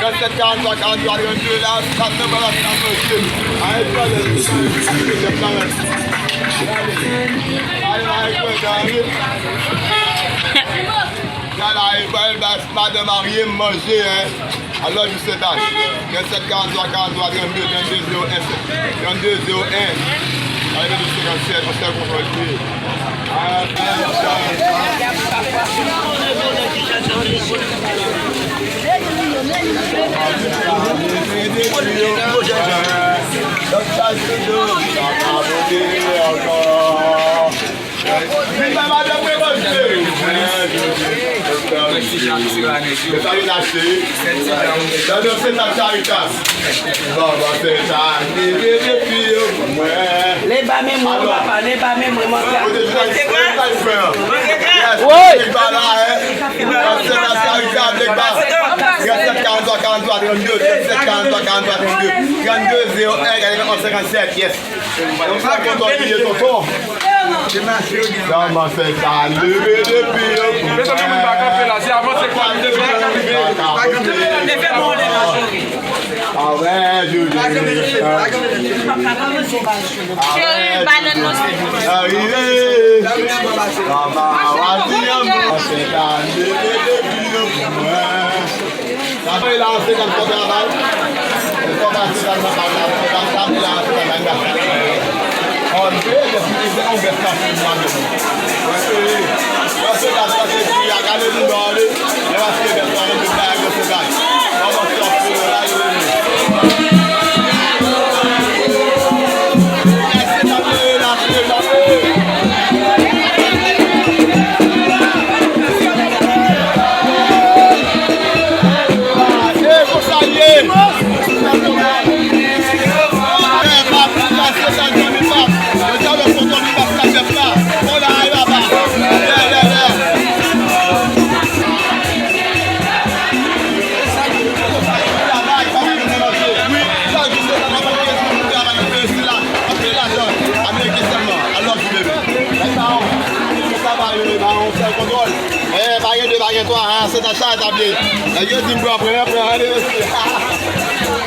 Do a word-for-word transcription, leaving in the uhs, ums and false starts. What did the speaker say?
Sèt karant twa, karant twa, trannde la, sa nan bagay nan manje. Ay, pale, sa nan manje. Ay, ay, ay, ay, ay, ay, madanm marye manje, hein. Alò, jis se dat. Trannde sèt, karant twa, karant twa, trannde, trannde zewo en, trannde zewo en. Alò, trannde senkant sèt, on sèl kontwòl pye. Lè ba men mwen, papa, lè ba men mwen, mwen. Woy! Trannde zewo en, gade nan senkant sèt, yes. Kòman fè sa leve depi yo? Mezanmi, moun pa kanpe la, se avanse kwa nou te fè. Ah ouais, Jojo. Cheri, bannann nou se. Arive. Kòman w ap di yon moun? Fè sa leve depi yo pou mwen. Sa fè la, se nan travay. Enfòmasyon nan travay la, se nan travay la, se nan travay la. On veut des, des, on veut ça, c'est moi, je veux. Ouais, c'est, ouais, c'est la stratégie, il y a qu'à le demander. Il y a la stratégie, il y a la stratégie. On va sortir de là, il est venu. Ameriken sèlman. I love you, baby. Sa va, yo, ba, on fè kontwòl. Eh, pa gen de, pa gen twa, hein, se nan sa, tabli. Nèg yo di m pran, pran, pran, ale, mesye.